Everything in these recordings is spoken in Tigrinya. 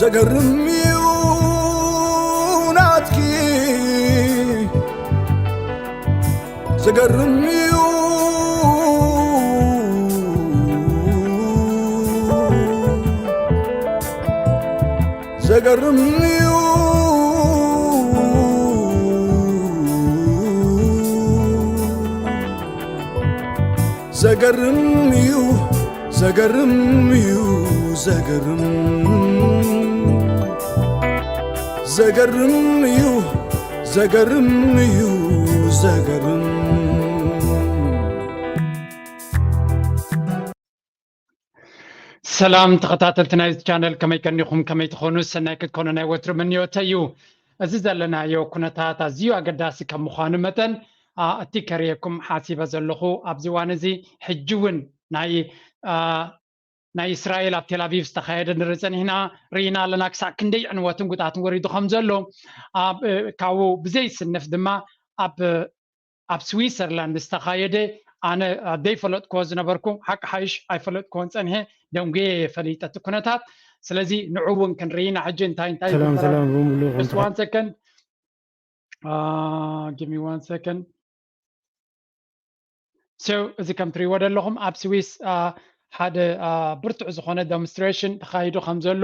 ዘገርም እዩ ናትኪ፣ ዘገርም እዩ፣ ዘገርም እዩ፣ ዘገርም እዩ፣ ዘገርም እዩ፣ ዘገርም፣ ዘገርም እዩ፣ ዘገርም እዩ፣ ዘገርም። ሰላም ተኸታተልቲ ናይዚ ቻነል፣ ከመይ ቀኒኹም? ከመይ ትኾኑ? ሰናይ ክትኮኑ ናይ ወትሩ ምንዮተይ እዩ። እዚ ዘለናዮ ኩነታት ኣዝዩ ኣገዳሲ ከም ምዃኑ መጠን፣ አ፣ እቲ ከርእየኩም ሓሲበ ዘለኹ ኣብዚ እዋን እዚ ሕጂ እውን ናይ፣ አ፣ ናይ እስራኤል ኣብ ቴል ኣቪቭ ዝተኻየደ ንርኢ ጸኒሕና፣ ርኢና ኣለና። ክሳዕ ክንደይ ዕንወትን ጉድኣትን ወሪዱ ከም ዘሎ፣ ኣብ፣ እ፣ ካብኡ ብዘይስንፍ ድማ ኣብ ኣብ ስዊሰርላንድ ዝተኻየደ፣ ኣነ፣ አ፣ ዘይፈለጥክዎ ዝነበርኩ፣ ሓቂ ሓይሽ ኣይፈለጥክዎን ጸኒሐ፣ ደንጉየ እየ ፈሊጠ እቲ ኩነታት። ስለዚ ንዑ እውን ክንርኢ ኢና ሕጂ እንታይ እንታይ ሰላም፣ ይግበራል። ሰላም፣ በሙሉ just one second. Uh, give me one second. So እዚ ከም ትሪእዎ ዘለኹም ኣብ ስዊስ፣ አ፣ ሓደ፣ አ፣ ብርቱዕ ዝኾነ ዶምስትሬሽን ተኻይዱ ከም ዘሎ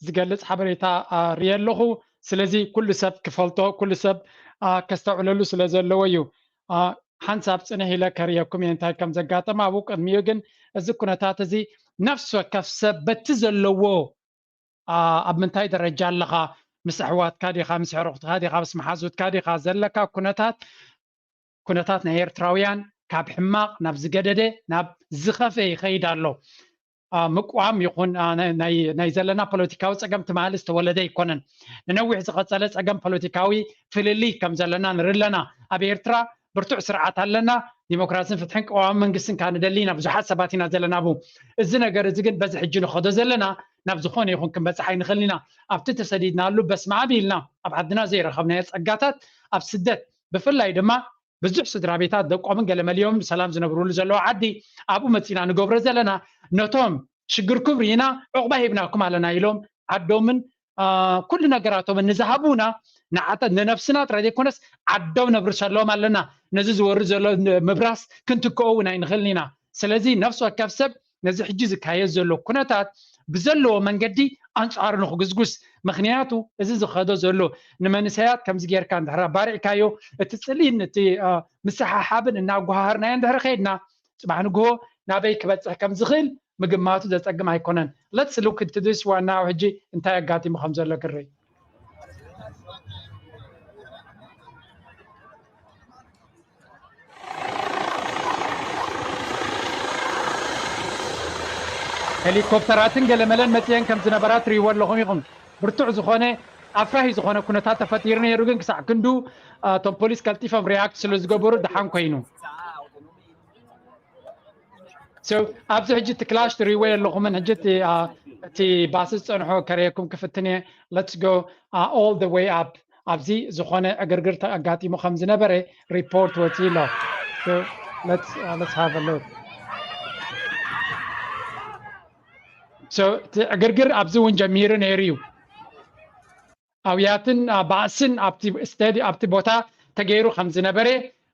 ዝገልጽ ሓበሬታ፣ አ፣ ርኢ ኣለኹ። ስለዚ ኩሉ ሰብ ክፈልጦ፣ ኩሉ ሰብ፣ አ፣ ከስተውዕለሉ ስለ ዘለዎ እዩ። አ፣ ሓንሳብ ጽንሕ ኢለ ከርእየኩም እየ እንታይ ከም ዘጋጠመ። ኣብኡ ቅድሚኡ ግን እዚ ኩነታት እዚ ነፍሲ ወከፍ ሰብ በቲ ዘለዎ፣ አ፣ ኣብ ምንታይ ደረጃ ኣለኻ፣ ምስ ኣሕዋትካ ዲኻ፣ ምስ ኣዕሩኽትኻ ዲኻ፣ ምስ መሓዙትካ ዲኻ ዘለካ ኩነታት፣ ኩነታት ናይ ኤርትራውያን ካብ ሕማቕ ናብ ዝገደደ፣ ናብ ዝኸፍአ ይኸይድ ኣሎ። አ፣ ምቅዋም ይኹን፣ አ፣ ናይ፣ ናይ፣ ናይ ዘለና ፖለቲካዊ ጸገም ትማሊ ዝተወለደ ኣይኮነን። ንነዊሕ ዝቐጸለ ጸገም ፖለቲካዊ ፍልልይ ከም ዘለና ንርኢ ኣለና። ኣብ ኤርትራ ብርቱዕ ስርዓት ኣለና። ዲሞክራስን ፍትሕን ቅዋም መንግስትን ከኣ ንደሊ ኢና። ብዙሓት ሰባት ኢና ዘለና ኣብኡ። እዚ ነገር እዚ ግን በዚ ሕጂ ንኸዶ ዘለና ናብ ዝኾነ ይኹን ክንበጽሕ ኣይንኽእልን ኢና። ኣብቲ ተሰዲድናሉ በስመ ኣብ ኢልና ኣብ ዓድና ዘይረኸብናዮ ጸጋታት ኣብ ስደት፣ ብፍላይ ድማ ብዙሕ ስድራ ቤታት ደቆምን ገለ መሊኦም ሰላም ዝነብሩሉ ዘለዉ ዓዲ ኣብኡ መጺና ንገብሮ ዘለና፣ ነቶም ሽግርኩም ርኢና ዑቕባ ሂብናኩም ኣለና ኢሎም ዓዶምን፣ አ፣ ኩሉ ነገራቶምን ንዝሃቡና፣ ንዓተ-፣ ንነብስና ጥራይ ዘይኮነስ ዓዶም ነብርሰሎም ኣለና። ነዚ ዝወርድ ዘሎ ን-፣ ምብራስ ክንትክኦ እውን ኣይንኽእልን ኢና። ስለዚ ነፍሲ ወከፍ ሰብ ነዚ ሕጂ ዝካየድ ዘሎ ኩነታት ብዘለዎ መንገዲ ኣንጻሩ ንኽጉስጉስ። ምኽንያቱ እዚ ዝኸዶ ዘሎ ንመንእሰያት ከምዚ ጌርካ እንድሕር ኣባሪዕካዮ፣ እቲ ጽልኢን እቲ፣ አ፣ ምስሓሓብን እናጓሃርናዮ እንድሕር ኸይድና፣ ጽባሕ ንግሆ ናበይ ክበጽሕ ከም ዝኽእል ምግማቱ ዘጸግም ኣይኮነን። Let's look into this one now. ሕጂ እንታይ ኣጋጢሙ ከም ዘሎ ክርኢ። ሄሊኮፕተራትን ገለመለን መጽየን ከም ዝነበራ ትርእይዎ ኣለኹም ኢኹም። ብርቱዕ ዝኾነ ኣፍራሂ ዝኾነ ኩነታት ተፈጢሩ ነይሩ፣ ግን ክሳዕ ክንዱ፣ አ፣ እቶም ፖሊስ ቀልጢፎም ሪያክት ስለ ዝገበሩ ደሓን ኮይኑ። So ኣብዚ ሕጂ እቲ ክላሽ ትርእይዎ ኣለኹምን፣ ሕጂ እቲ፣ አ፣ እቲ ባስ ዝጸንሖ ከርእየኩም ክፍትን እየ። Let's go, አ፣ all the way up። ኣብዚ ዝኾነ ዕግርግር ኣጋጢሙ ከም ዝነበረ ሪፖርት ወጺኡ ኣሎ። So let's, አ፣ let's have a look. So እቲ ዕግርግር ኣብዚ እውን ጀሚሩ ነይሩ እዩ። ኣውያትን፣ አ፣ ባእስን ኣብቲ ስቴዲ-፣ ኣብቲ ቦታ ተገይሩ ከም ዝነበረ፣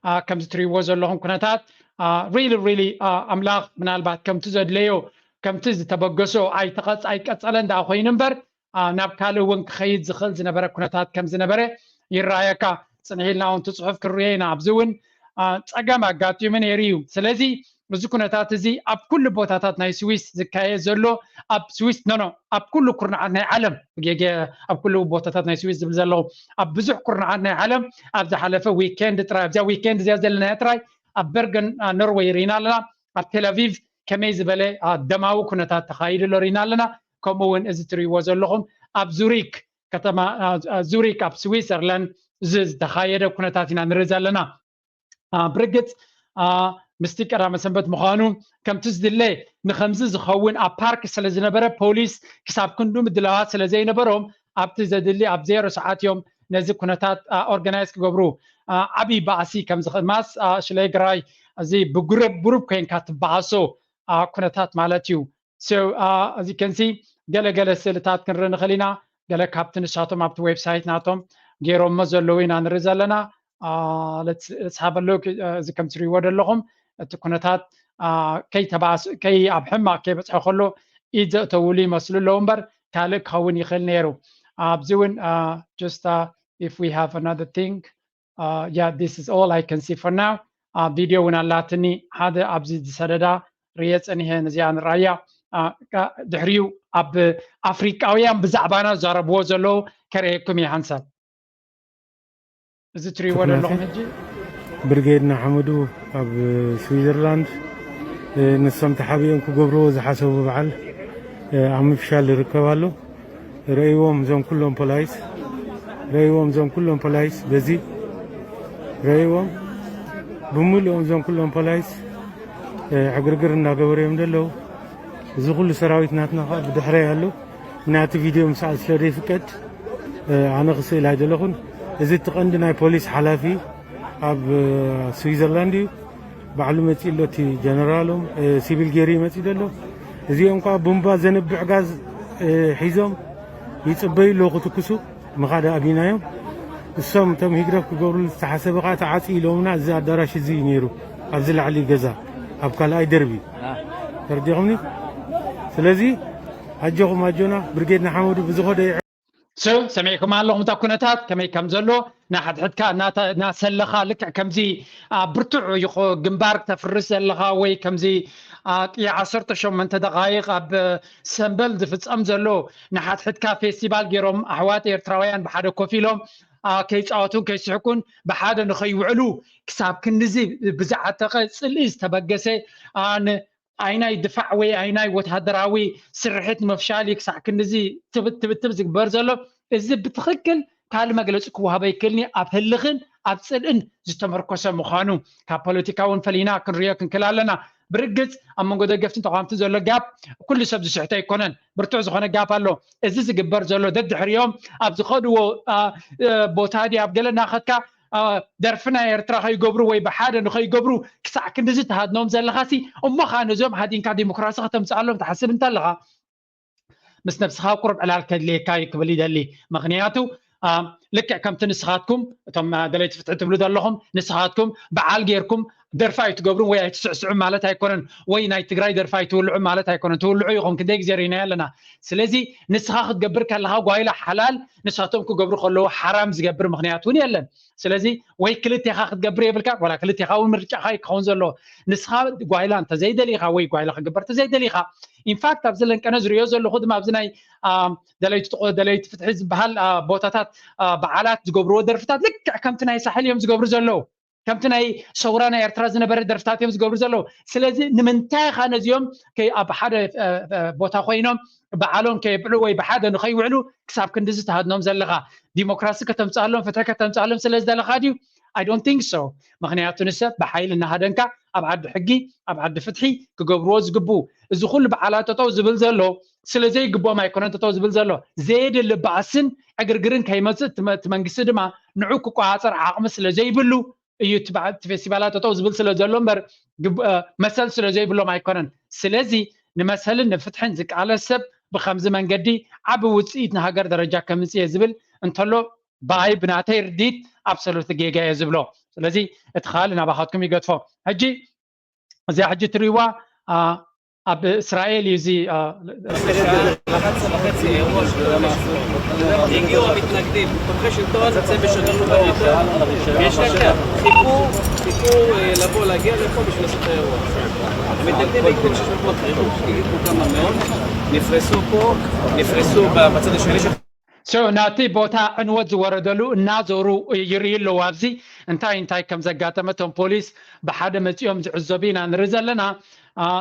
አ፣ ከም ዝትርእይዎ ዘለኹም ኩነታት፣ አ፣ really, really፣ አ፣ ኣምላኽ ምናልባት ከምቲ ዘድለዮ፣ ከምቲ ዝተበገሶ ኣይተቐጽ-፣ ኣይቀጸለን ደኣ ኮይኑ እምበር፣ አ፣ ናብ ካልእ እውን ክኸይድ ዝኽእል ዝነበረ ኩነታት ከም ዝነበረ ይረኣየካ። ጽንሕ ኢልና እውን እቲ ጽሑፍ ክንርእዮ ኢና። ኣብዚ እውን፣ አ፣ ጸገም ኣጋጢሙ ነይሩ እዩ። ስለዚ እዚ ኩነታት እዚ ኣብ ኩሉ ቦታታት ናይ ስዊስ ዝካየድ ዘሎ፣ ኣብ ስዊስ፣ ኖ፣ ኖ፣ ኣብ ኩሉ ኩርናዓት ናይ ዓለም፣ ብጌገ ኣብ ኩሉ ቦታታት ናይ ስዊስ ዝብል ዘለኹ፣ ኣብ ብዙሕ ኩርናዓት ናይ ዓለም ኣብ ዝሓለፈ ዊኬንድ ጥራይ፣ ኣብዚኣ ዊኬንድ እዚኣ ዘለናያ ጥራይ ኣብ በርገን፣ አ፣ ኖርወይ ርኢና ኣለና። ኣብ ቴል ኣቪቭ ከመይ ዝበለ፣ አ፣ ደማዊ ኩነታት ተኻይዱ ኣሎ ርኢና ኣለና። ከምኡ እውን እዚ ትርእይዎ ዘለኹም ኣብ ዙሪክ ከተማ፣ አ፣ አ፣ ዙሪክ ኣብ ስዊዘርላንድ ዝ-፣ ዝተኻየደ ኩነታት ኢና ንርኢ ዘለና። አ፣ ብርግጽ፣ አ፣ ምስቲ ቀዳመ ሰንበት ምዃኑ፣ ከምቲ ዝድለ ንኸምዚ ዝኸውን ኣብ ፓርክ ስለ ዝነበረ፣ ፖሊስ ክሳብ ክንዱ ምድላዋት ስለ ዘይነበሮም፣ ኣብቲ ዘድሊ ኣብ ዜሮ ሰዓት እዮም ነዚ ኩነታት፣ አ፣ ኦርጋናይዝ ክገብሩ። አ፣ ዓብዪ ባእሲ ከም ዝኸ-፣ ማስ፣ አ፣ ሽሌግራይ፣ እዚ ብጉሩብ፣ ጉሩብ ኮይንካ ትበኣሶ፣ ኩነታት ማለት እዩ። So as you can see ገለገለ ስእልታት ክንርኢ ንኽእል ኢና። ገለ ካብቲ ንሳቶም ኣብቲ ዌብሳይት ናቶም ገይሮሞ ዘለዉ ኢና ንርኢ ዘለና። Let's have a look። እዚ ከም ትሪእዎ ዘለኹም እቲ ኩነታት ከይተባስ ከይ ኣብ ሕማቕ ከይበፅሐ ከሎ ኢድ ዘእተውሉ ይመስሉ ኣለዉ እምበር ካልእ ክኸውን ይኽእል ነይሩ። ኣብዚ እውን just if we have another thing. Yeah, this is all I can see for now. ቪድዮ እውን ኣላትኒ ሓደ ኣብዚ ዝሰደዳ ርየ ፀኒሐ ነዚኣ ንራያ። ድሕሪኡ ኣብ ኣፍሪቃውያን ብዛዕባና ዝዛረብዎ ዘለዉ ከርእየኩም እየ ሓንሳብ። እዚ ትሪእዎ ዘለኹም ሕጂ ብርጌድ ንሓመዱ ኣብ ስዊዘርላንድ ንሶም ተሓቢኦም ክገብርዎ ዝሓሰቡ በዓል ኣብ ምፍሻል ይርከብ ኣሎ። ረእይዎም እዞም ኩሎም ፖላይስ ረእይዎም እዞም ኩሎም ፖላይስ በዚ ረእይዎም ብምልኦም እዞም ኩሎም ፖላይስ ዕግርግር እናገበሩ እዮም ዘለዉ። እዚ ኩሉ ሰራዊት ናትና ከዓ ብድሕረይ ኣሎ። ምክንያቱ ቪድዮ ምስኣል ስለ ዘይፍቀድ ኣነ ክስእል ኣይደለኹን። እዚ እቲ ቀንዲ ናይ ፖሊስ ሓላፊ ኣብ ስዊዘርላንድ እዩ። ባዕሉ መፂኡ ኣሎ። እቲ ጀነራሎም ሲቪል ገይሩ እዩ መፂኡ ዘሎ። እዚኦም ከዓ ቡምባ ዘንብዕ ጋዝ ሒዞም ይፅበዩ ኣለዉ ክትኩሱ። ምኻድ ኣብይናዮም። እሶም እቶም ህግደፍ ክገብርሉ ዝተሓሰበ ከዓ ተዓፅዩ ኢሎምና። እዚ ኣዳራሽ እዚ እዩ ነይሩ ኣብዚ ላዕሊ ገዛ ኣብ ካልኣይ ደርቢ ተረዲኹምኒ። ስለዚ ኣጆኹም ኣጆና ብርጌድ ንሓመዱ ብዝኸደ So ሰሚዕኩም ኣለኹም እታ ኩነታት ከመይ ከም ዘሎ ናሓድሕድካ እናሰለኻ ልክዕ ከምዚ ብርቱዕ ግንባር ክተፍርስ ዘለኻ ወይ ከምዚ ዓሰርተ ሸሞንተ ደቃይቕ ኣብ ሰምበል ዝፍፀም ዘሎ ንሓድሕድካ ፌስቲቫል ገይሮም ኣሕዋት ኤርትራውያን ብሓደ ኮፍ ኢሎም ከይፃወቱን ከይስሕቁን ብሓደ ንኸይውዕሉ ክሳብ ክንድዚ ብዝዓተቐ ፅልኢ ዝተበገሰ ኣይናይ ድፋዕ ወይ ኣይናይ ወታደራዊ ስርሒት ንምፍሻል እዩ ክሳዕ ክንድዚ ትብትብትብ ዝግበር ዘሎ። እዚ ብትኽክል ካልእ መግለፂ ክወሃቦ ኣይክእልኒ። ኣብ ህልኽን ኣብ ፅልእን ዝተመርኮሰ ምዃኑ ካብ ፖለቲካ እውን ፈሊና ክንሪኦ ክንክእል ኣለና። ብርግፅ ኣብ መንጎ ደገፍትን ተቃወምትን ዘሎ ጋፕ ኩሉ ሰብ ዝስሕቶ ኣይኮነን። ብርቱዕ ዝኾነ ጋፕ ኣሎ። እዚ ዝግበር ዘሎ ደድሕሪኦም ኣብ ዝኸድዎ ቦታ ድዩ ኣብ ገለ እናኸድካ ደርፊ ናይ ኤርትራ ከይገብሩ ወይ ብሓደ ንኸይገብሩ ክሳዕ ክንድዚ ትሃድኖም ዘለኻሲ እሞ ከዓ ነዞም ሃዲንካ ዲሞክራሲ ከተምፅኣሎም ትሓስብ እንተለኻ ምስ ነብስኻ ቁሩብ ዕላል ከድልየካ እዩ ክብል ይደሊ። ምኽንያቱ ልክዕ ከምቲ ንስኻትኩም እቶም ደለይቲ ፍትሒ ትብሉ ዘለኹም ንስኻትኩም በዓል ጌርኩም ደርፊ ኣይትገብሩን ወይ ኣይትስዕስዑን ማለት ኣይኮነን፣ ወይ ናይ ትግራይ ደርፊ ኣይትውልዑን ማለት ኣይኮነን። ትውልዑ ኢኹም፣ ክንደይ ግዜ ርኢናዮ ኣለና። ስለዚ ንስኻ ክትገብር ከለኻ ጓይላ ሓላል፣ ንሳቶም ክገብሩ ከለዉ ሓራም ዝገብር ምኽንያት እውን የለን። ስለዚ ወይ ክልቴኻ ክትገብር የብልካ፣ ዋላ ክልቴኻ እውን ምርጫኻ እዩ ክኸውን ዘለዎ። ንስኻ ጓይላ እንተዘይደሊኻ ወይ ጓይላ ክግበር እንተዘይደሊኻ፣ ኢንፋክት ኣብዚ ለንቀነ ዝሪኦ ዘለኹ ድማ ኣብዚ ናይ ደለይቲ ፍትሒ ዝበሃል ቦታታት በዓላት ዝገብርዎ ደርፍታት ልክዕ ከምቲ ናይ ሳሕል እዮም ዝገብሩ ዘለዉ። ከምቲ ናይ ሰውራ ናይ ኤርትራ ዝነበረ ደርፍታት እዮም ዝገብሩ ዘለዉ። ስለዚ ንምንታይ ኢኻ ነዚኦም ኣብ ሓደ ቦታ ኮይኖም በዓሎም ከየብዕሉ ወይ ብሓደ ንኸይውዕሉ ክሳብ ክንድዚ ትሃድኖም ዘለኻ? ዲሞክራሲ ከተምፅኣሎም ፍትሒ ከተምፅኣሎም ስለ ዝደለኻ ድዩ? I don't think so። ምኽንያቱ ንሰብ ብሓይሊ እናሃደንካ ኣብ ዓዲ ሕጊ ኣብ ዓዲ ፍትሒ ክገብርዎ ዝግብኡ እዚ ኩሉ በዓላት ጠጠው ዝብል ዘሎ ስለ ዘይግብኦም ኣይኮነን ጠጠው ዝብል ዘሎ። ዘየድሊ ባእስን ዕግርግርን ከይመፅእ እቲ መንግስቲ ድማ ንዑ ክቆፃፀር ዓቕሚ ስለ ዘይብሉ እዩ እቲ ፌስቲቫላት ጠጠው ዝብል ስለ ዘሎ እምበር መሰል ስለ ዘይብሎም ኣይኮነን። ስለዚ ንመሰልን ንፍትሕን ዝቃለስ ሰብ ብከምዚ መንገዲ ዓቢ ውፅኢት ንሃገር ደረጃ ከምፅእ እየ ዝብል እንተሎ ብኣይ ብናተይ ርዲት ኣብሰሉት ጌጋ እየ ዝብሎ። ስለዚ እቲ ካልእ ናባኻትኩም ይገድፎ። ሕጂ እዚኣ ሕጂ ትሪእዋ ኣብ እስራኤል እዩ እዚ הגיעו המתנגדים, תומכי שלטון, זה בשגרירות בביתו, יש להם כאן, חיכו, חיכו לבוא, להגיע לפה בשביל לעשות את האירוע. המתנגדים הגיעו שש מאות, הגיעו כמה מאות, נפרסו פה, נפרסו בצד השני של ናቲ ቦታ ዕንወት ዝወረደሉ እናዞሩ ይርኢ ኣለዉ። ኣብዚ እንታይ እንታይ ከም ዘጋጠመ እቶም ፖሊስ ብሓደ መፂኦም ዝዕዘቡ ኢና ንርኢ ዘለና።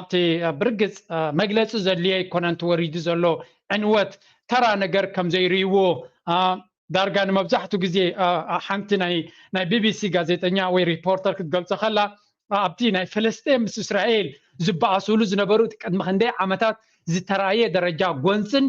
እቲ ብርግፅ መግለፂ ዘድልዮ ኣይኮነን ተወሪዱ ዘሎ ዕንወት ተራ ነገር ከም ዘይርእይዎ ዳርጋ ንመብዛሕቱ ግዜ ሓንቲ ናይ ቢቢሲ ጋዜጠኛ ወይ ሪፖርተር ክትገልፆ ከላ ኣብቲ ናይ ፍልስጤም ምስ እስራኤል ዝበኣስሉ ዝነበሩ ቅድሚ ክንደይ ዓመታት ዝተራእየ ደረጃ ጎንፅን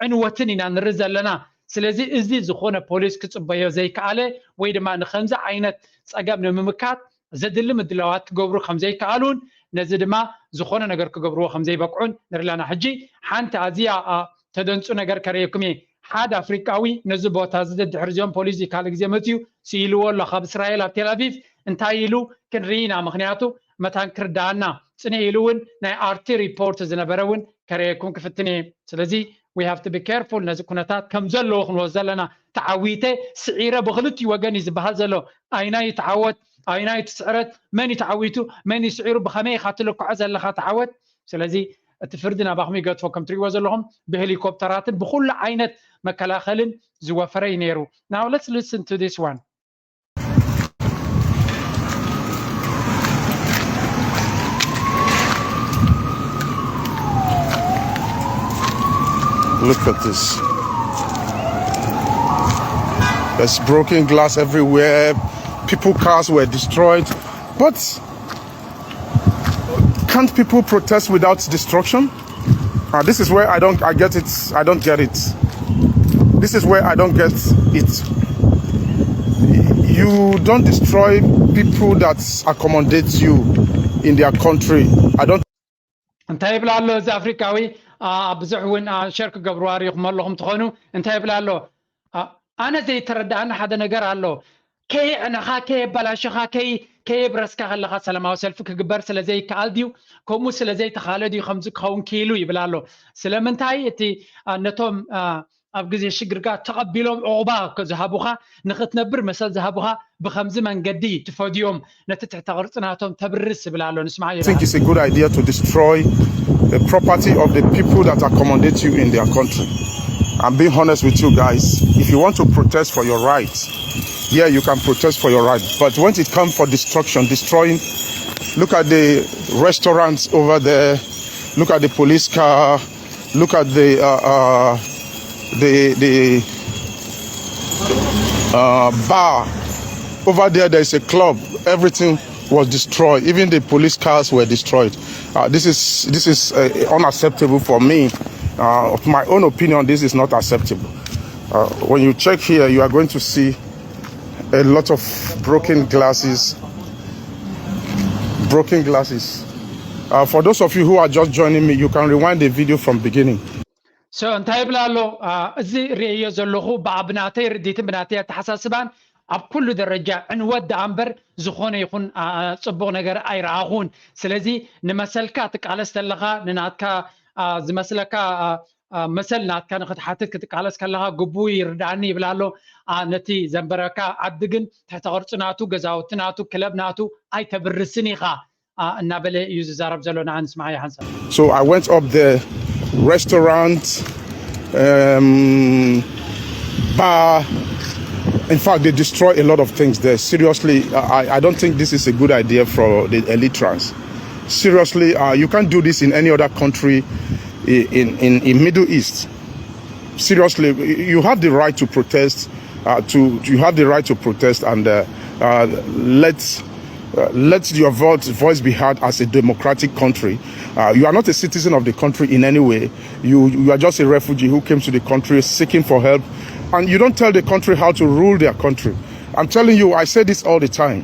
ዕንወትን ኢና ንርኢ ዘለና። ስለዚ እዚ ዝኾነ ፖሊስ ክፅበዮ ዘይከኣለ ወይ ድማ ንከምዚ ዓይነት ፀገም ንምምካት ዘድሊ ምድላዋት ክገብሩ ከም ዘይከኣሉን ነዚ ድማ ዝኾነ ነገር ክገብርዎ ከም ዘይበቅዑን ንርኢ ኣለና። ሕጂ ሓንቲ ኣዝያ፣ ኣ፣ ተደንጹ ነገር ከርእየኩም እየ። ሓደ ኣፍሪቃዊ ነዚ ቦታ እዚ ደድሕሪ እዚኦም ፖሊስ ካልእ ግዜ መጺኡ ስኢልዎ ኣሎ። ካብ እስራኤል ኣብ ቴል ኣቪቭ እንታይ ኢሉ ክንርኢ ኢና። ምኽንያቱ መታን ክርዳኣና ጽንሕ ኢሉ እውን ናይ ኣርቲ ሪፖርት ዝነበረ እውን ከርእየኩም ክፍትን እየ። ስለዚ we have to be careful ነዚ ኩነታት ከም ዘለዎ ክንወስዶ ኣለና። ተዓዊተ ስዒረ ብክልቲኡ ወገን እዩ ዝበሃል ዘሎ። ኣይናይ ተዓወት፣ ኣይናይ ትስዕረት፣ መን እዩ ተዓዊቱ፣ መን እዩ ስዒሩ፣ ብኸመይ ኢኻ ትልክዖ ዘለኻ ተዓወት። ስለዚ እቲ ፍርዲ ናባኹም ይገድፎ። ከም ትሪእዎ ዘለኹም ብሄሊኮፕተራትን ብኩሉ ዓይነት መከላኸልን ዝወፈረ እዩ ነይሩ። Now let's listen to this one. Look at this. There's broken glass everywhere. People cars were destroyed. But can't people protest without destruction? Uh, this is where I don't I get it. I don't get it. This is where I don't get it. You don't destroy people that accommodate you in their country. I don't እንታይ ይብል ኣሎ እዚ ኣፍሪቃዊ? ኣ፣ ብዙሕ እውን፣ ኣ፣ ሸር ክገብሩ ኣሪኹም ኣለኹም ትኾኑ። እንታይ ይብል ኣሎ? ኣ፣ ኣነ ዘይተረዳኣኒ ሓደ ነገር ኣሎ። ከየዕነኻ፣ ከየበላሸኻ፣ ከይ-፣ ከየብረስካ ከለኻ ሰላማዊ ሰልፊ ክግበር ስለ ዘይከኣል ድዩ? ከምኡ ስለ ዘይተኻለ ድዩ ከምዚ ክኸውን ክኢሉ? ይብል ኣሎ። ስለምንታይ እቲ፣ ኣ፣ ነቶም፣ ኣ፣ ኣብ ግዜ ሽግርካ ተቐቢሎም ዑቕባ ዝሃቡኻ፣ ንኽትነብር መሰል ዝሃቡኻ ብኸምዚ መንገዲ ትፈድዮም፣ ነቲ ትሕተ ቅርጺ ናቶም ተብርስ ይብል ኣሎ። ንስማዓዮ። I think it's a good idea to destroy the property of the people that accommodate you in their country. I'm being honest with you guys. If you want to protest for your rights, yeah, you can protest for your right. But when it comes for destruction, destroying, look at the restaurants over there, look at the police car, look at the uh, uh, the the uh, bar over there. There is a club. Everything was destroyed. Even the police cars were destroyed. Uh, this is this is uh, unacceptable for me. Uh, of my own opinion, this is not acceptable. Uh, when you check here, you are going to see a lot of broken glasses. Broken glasses. Uh, for those of you who are just joining me, you can rewind the video from beginning. So እንታይ ይብል ኣሎ? ኣ፣ እዚ ርእዮ ዘለኹ ብኣ-፣ ብናተይ ርዲትን ብናተይ ኣተሓሳስባን ኣብ ኩሉ ደረጃ ዕንወት ደኣ እምበር ዝኾነ ይኹን፣ ኣ፣ ጽቡቕ ነገር ኣይረኣኹን። ስለዚ ንመሰልካ ትቃለስ ተለኻ፣ ንናትካ፣ ኣ፣ ዝመስለካ፣ ኣ፣ ኣ፣ መሰል ናትካ ንኽትሓትት ክትቃለስ ከለኻ ግቡእ ይርድኣኒ ይብል ኣሎ። ኣ፣ ነቲ ዘንበረካ ዓዲ ግን ትሕተ ቅርጺ ናቱ፣ ገዛውቲ ናቱ፣ ክለብ ናቱ ኣይተብርስን ኢኻ፣ ኣ፣ እናበለ እዩ ዝዛረብ ዘሎ። ንዓ ንስማዓዮ ሓንሳብ። So I went up the restaurant, um, bar. In fact, they destroy a lot of things there. Seriously, I, I don't think this is a good idea for the Elitrans. Seriously, uh, you can't do this in any other country i- in, in, in Middle East. Seriously, you have the right to protest. Uh, to you have the right to protest and uh, uh, let uh, let your vote, voice be heard as a democratic country. Uh, you are not a citizen of the country in any way. You you are just a refugee who came to the country seeking for help, and you don't tell the country how to rule their country. I'm telling you, I say this all the time.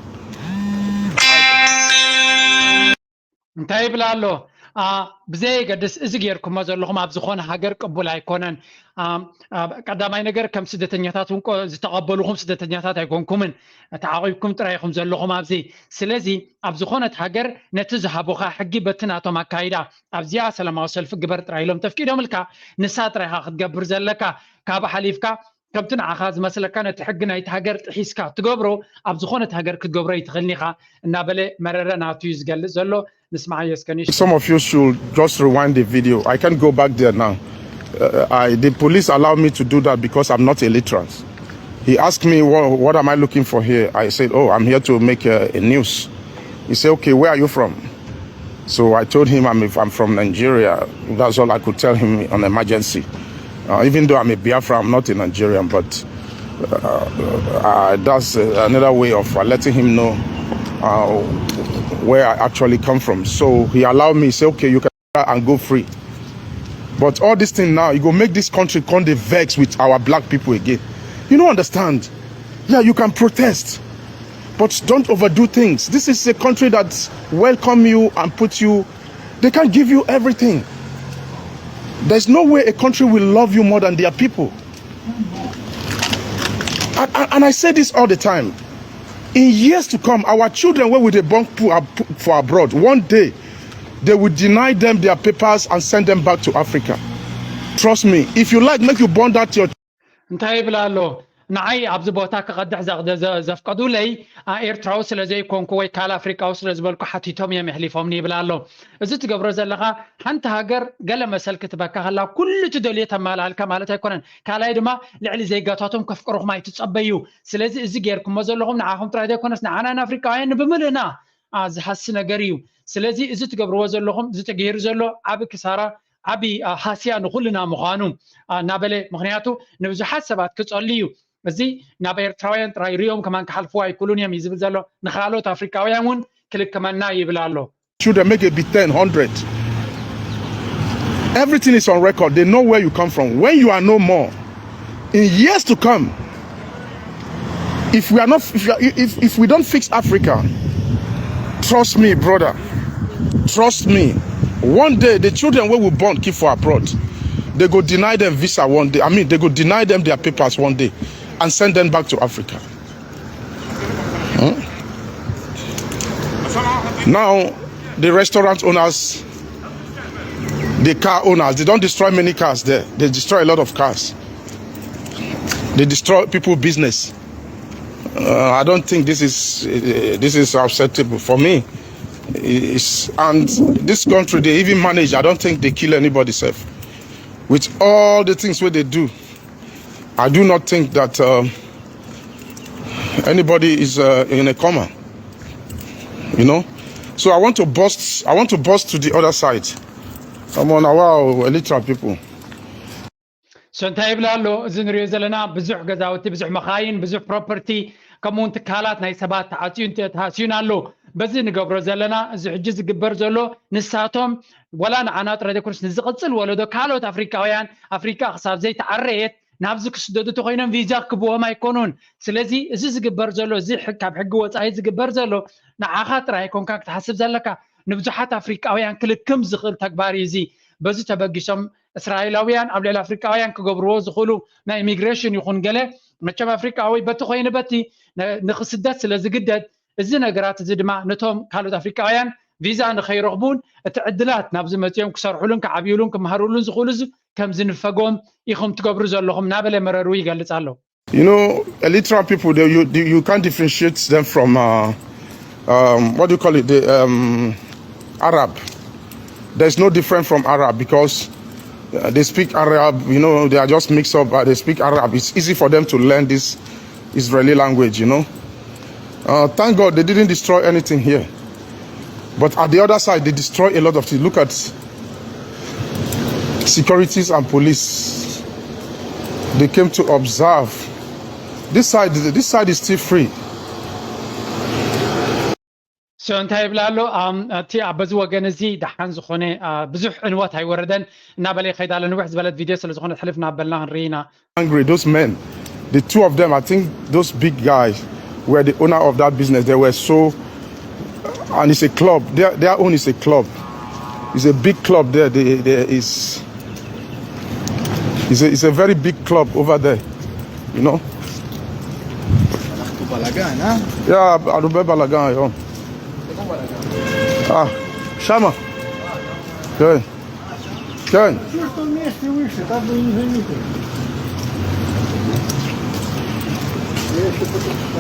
እንታይ ይብል ኣሎ? ኣ፣ ብዘየገድስ እዚ ጌርኩሞ ዘለኹም ኣብ ዝኾነ ሃገር ቅቡል ኣይኮነን። ኣ፣ ኣ፣ ቀዳማይ ነገር ከም ስደተኛታት እውን ቆ-፣ ዝተቐበሉኹም ስደተኛታት ኣይኮንኩምን። ተዓቒብኩም ጥራይ ኢኹም ዘለኹም ኣብዚ። ስለዚ ኣብ ዝኾነት ሃገር ነቲ ዝሃቡኻ ሕጊ በቲ ናቶም ኣካይዳ ኣብዚኣ ሰላማዊ ሰልፊ ግበር ጥራይ ኢሎም ተፍቂዶምልካ ንሳ ጥራይ ኢኻ ክትገብር ዘለካ። ካብ ሓሊፍካ ከምቲ ንዓኻ ዝመስለካ ነቲ ሕጊ ናይቲ ሃገር ጥሒስካ ትገብሮ ኣብ ዝኾነት ሃገር ክትገብሮ ኣይትኽእልን ኢኻ እናበለ መረረ ናቱ እዩ ዝገልጽ ዘሎ። ንስማዓዮ እስከ ንእሽቶ። Some of you should just rewind the video. I can't go back there now. Uh, I, the police allowed me to do that because I'm not illiterate. He asked me, what, what am I looking for here? I said, oh, I'm here to make a, a news. He said, okay, where are you from? So I told him I'm, I'm from Nigeria. That's all I could tell him on emergency. Uh, even though I'm a Biafra, I'm not a Nigerian, but uh, uh, that's uh, another way of uh, letting him know uh, where I actually come from. So he allowed me, say, okay, you can and go free. But all this thing now, it go make this country come dey vex with our black people again. You don't understand. Yeah, you can protest. But don't overdo things. This is a country that welcome you and put you. They can give you everything. There's no way a country will love you more than their people. And, and, and I say this all the time. In years to come, our children, where will they born for abroad? One day, they will deny them their papers and send them back to Africa. Trust me, if you like, make you born that your እንታይ ይብል ኣሎ? ንዓይ ኣብዚ ቦታ ክቐድሕ ዘ- ዘ- ዘ- ዘፍቀዱለይ ኣ- ኤርትራዊ ስለ ዘይኮንኩ ወይ ካልእ ኣፍሪቃዊ ስለ ዝበልኩ ሓቲቶም እዮም የሕሊፎምኒ ይብል ኣሎ። እዚ ትገብሮ ዘለኻ ሓንቲ ሃገር ገለ መሰል ክትበካ ከላ ኩሉ ትደልዮ ተማላልካ ማለት ኣይኮነን። ካልኣይ ድማ ልዕሊ ዜጋታቶም ከፍቅሩኹም ኣይትጸበዩ። ስለዚ እዚ ጌርኩሞ ዘለኹም ንዓኹም ጥራይ ዘይኮነስ ንዓና ንኣፍሪቃውያን ብምልእና ኣ፣ ዝሃሲ ነገር እዩ። ስለዚ እዚ ትገብርዎ ዘለኹም እዚ ተገይሩ ዘሎ ዓቢ ክሳራ ዓቢ ሃስያ ንኹልና ምዃኑ እናበለ ምኽንያቱ ንብዙሓት ሰባት ክጸሉ እዩ። እዚ ናብ ኤርትራውያን ጥራይ ሪኦም ከማን ክሓልፍዎ ኣይክእሉን እዮም እዩ ዝብል ዘሎ። ንኻልኦት ኣፍሪካውያን እውን ክልከመና ይብል ኣሎ። Children make it be ten, hundred. Everything is on record. They know where you come from. When you are no more, in years to come, if we are not, if, you are, if, if we don't fix Africa, trust me, brother, trust me, one day the children wey we born keep for abroad, they go deny them visa one day. I mean, they go deny them their papers one day and send them back to Africa. Hmm? Now, the restaurant owners, the car owners, they don't destroy many cars there. They destroy a lot of cars. They destroy people business. Uh, I don't think this is uh, this is acceptable for me. It's, and this country, they even manage. I don't think they kill anybody safe. With all the things where they do, I do not think that um, anybody is uh, in a coma. You know, so I want to bust. I want to bust to the other side. I'm on a wow, Elytra people. So እንታይ ይብል ኣሎ? እዚ ንሪኦ ዘለና ብዙሕ ገዛውቲ፣ ብዙሕ መኻይን፣ ብዙሕ ፕሮፐርቲ፣ ከምኡ እውን ትካላት ናይ ሰባት ተዓፅዩን ተሃስዩን ኣሎ። በዚ ንገብሮ ዘለና፣ እዚ ሕጂ ዝግበር ዘሎ ንሳቶም ወላ ንዓና ጥራይ ዘይኮነስ ንዝቕፅል ወለዶ ካልኦት ኣፍሪካውያን ኣፍሪካ ክሳብ ዘይተዓረየት ናብዚ ክስደዱ ተኮይኖም ቪዛ ክብዎም ኣይኮኑን። ስለዚ እዚ ዝግበር ዘሎ እዚ ካብ ሕጊ ወፃኢ ዝግበር ዘሎ ንዓኻ ጥራይ ኣይኮንካ ክትሓስብ ዘለካ፣ ንብዙሓት ኣፍሪቃውያን ክልክም ዝኽእል ተግባር እዩ እዚ። በዚ ተበጊሶም እስራኤላውያን ኣብ ልዕሊ ኣፍሪቃውያን ክገብርዎ ዝኽእሉ ናይ ኢሚግሬሽን ይኹን ገለ መቸም ኣፍሪቃዊ በቲ ኮይኑ በቲ ንክስደት ስለ ዝግደድ እዚ ነገራት እዚ ድማ ነቶም ካልኦት ኣፍሪቃውያን ቪዛ ንኸይረኽቡን እቲ ዕድላት ናብዚ መፂኦም ክሰርሑሉን ክዓብዩሉን ክመሃሩሉን ዝኽእሉ ከም ዝንፈጎም ኢኹም ትገብሩ ዘለኹም እናበለ መረሩ ይገልፅ ኣሎ። You know, Elytra people, they, you, you can't differentiate them from, uh, um, what do you call it, the um, Arab. There's no different from Arab because uh, they speak Arab, you know, they are just mixed up, uh, they speak Arab. It's easy for them to learn this Israeli language, you know. Uh, thank God they didn't destroy anything here. But at the other side, they destroy a lot of things. Look at securities and police. They came to observe. This side, this side is still free. So እንታይ ይብላ ኣሎ እቲ ኣብ በዚ ወገን እዚ ደሓን ዝኾነ ብዙሕ ዕንወት ኣይወረደን እናበለ ይኸይድ ኣሎ። ንውሕ ዝበለት ቪድዮ ስለ ዝኾነ ሕልፍ እናበልና ክንርኢ ኢና። Angry, those men, the two of them, I think those big guys were the owner of that business. They were so, and it's a club. Their, their own is a club. It's a big club there. They, there is, it's a, it's a very big club over there, you know. Balagan, ha? Yeah, Arube Balagan, yo. Ah, Shama. Good. Good.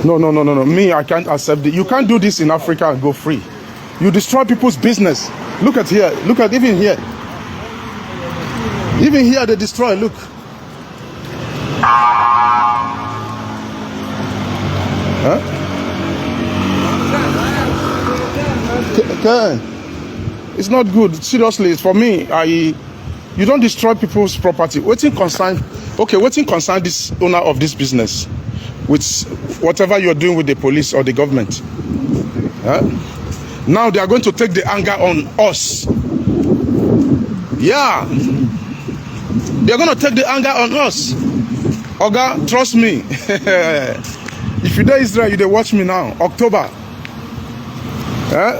No, no, no, no, no. Me, I can't accept it. You can't do this in Africa and go free. You destroy people's business. Look at here. Look at even here. Even here they destroy. Look. Huh? It's not good. Seriously, for me, I you don't destroy people's property. Waiting concern, okay, waiting concern this owner of this business with whatever you're doing with the police or the government. Huh? Now they are going to take the anger on us. Yeah. They're going to take the anger on us. Oga, trust me. If you dey Israel, you dey watch me now, October. Eh?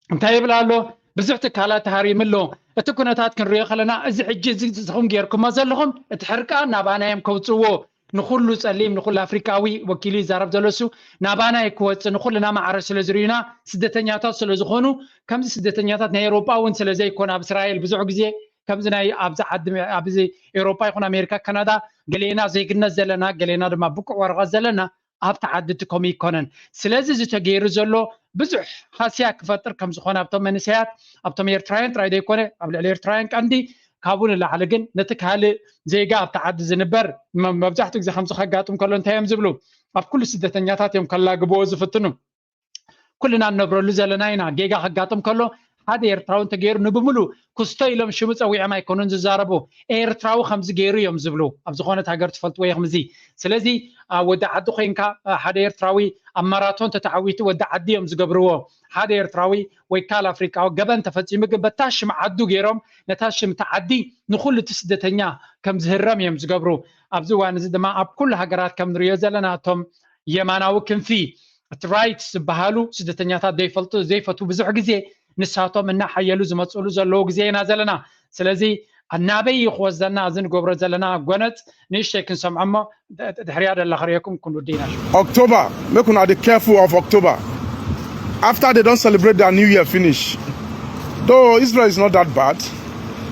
እንታይ ይብል ኣሎ? ብዙሕ ትካላት ተሃሪሙ ኣሎ። እቲ ኩነታት ክንሪኦ ከለና፣ እዚ ሕጂ እዚ ዝኹም ጌርኩሞ ዘለኹም፣ እቲ ሕርቃን ናባና እዮም ከውፅዎ። ንኹሉ ፀሊም፣ ንኹሉ ኣፍሪቃዊ ወኪሉ ይዛረብ ዘሎ እሱ፣ ናባና እዩ ክወፅእ። ንኹልና ማዕረ ስለ ዝርዩና፣ ስደተኛታት ስለ ዝኾኑ፣ ከምዚ ስደተኛታት ናይ ኤውሮጳ እውን ስለ ዘይኮነ፣ ኣብ እስራኤል ብዙሕ ግዜ ከምዚ ናይ ኣብዚ ዓዲ፣ ኣብዚ ኤውሮጳ ይኹን ኣሜሪካ፣ ካናዳ፣ ገሌና ዜግነት ዘለና፣ ገሌና ድማ ብቁዕ ወረቐት ዘለና፣ ኣብቲ ዓዲ እቲ ከምኡ ይኮነን። ስለዚ እዚ ተገይሩ ዘሎ ብዙሕ ሃስያ ክፈጥር ከም ዝኾነ ኣብቶም መንእሰያት፣ ኣብቶም ኤርትራውያን ጥራይ ዘይኮነ፣ ኣብ ልዕሊ ኤርትራውያን ቀንዲ፣ ካብኡ ንላዕሊ ግን ነቲ ካልእ ዜጋ ኣብቲ ዓዲ ዝንበር መ-፣ መብዛሕትኡ ግዜ ከምዚ ከጋጥም ከሎ እንታይ እዮም ዝብሉ? ኣብ ኩሉ ስደተኛታት እዮም ከላግብዎ ዝፍትኑ። ኩልና እንነብረሉ ዘለና ኢና። ጌጋ ከጋጥም ከሎ ሓደ ኤርትራዊ እንተገይሩ ንብምሉ ክስቶ ኢሎም ሽሙ ጸዊዖም ኣይኮኑን ዝዛረቡ። ኤርትራዊ ከምዚ ገይሩ እዮም ዝብሉ። ኣብ ዝኾነት ሃገር ትፈልጥዎ ኢኹም እዚ። ስለዚ ኣብ ወዲ ዓዲ ኮይንካ፣ እ፣ ሓደ ኤርትራዊ ኣብ ማራቶን ተተዓዊቱ ወዲ ዓዲ እዮም ዝገብርዎ። ሓደ ኤርትራዊ ወይ ካል ኣፍሪቃዊ ገበን ተፈጺሙ ግን በታ ሽም ዓዱ ገይሮም ነታ ሽም እቲ ዓዲ ንኹሉ እቲ ስደተኛ ከም ዝህረም እዮም ዝገብሩ። ኣብዚ እዋን እዚ ድማ ኣብ ኩሉ ሃገራት ከም ንሪኦ ዘለና እቶም የማናዊ ክንፊ እቲ ራይት ዝበሃሉ ስደተኛታት ዘይፈልጡ ዘይፈትዉ ብዙሕ ግዜ ንሳቶም እናሓየሉ ዝመፅሉ ዘለዉ ግዜ ኢና ዘለና። ስለዚ ናበይ እዩ ክወስደና እዚ ንገብሮ ዘለና ጎነፅ ንእሽተይ ክንሰምዖ እሞ ድ-፣ ድሕሪያ ደላ ክርእየኩም ክንውዲ ኢና። October, make una dey careful of October. After they don celebrate their new year finish, though Israel is not that bad,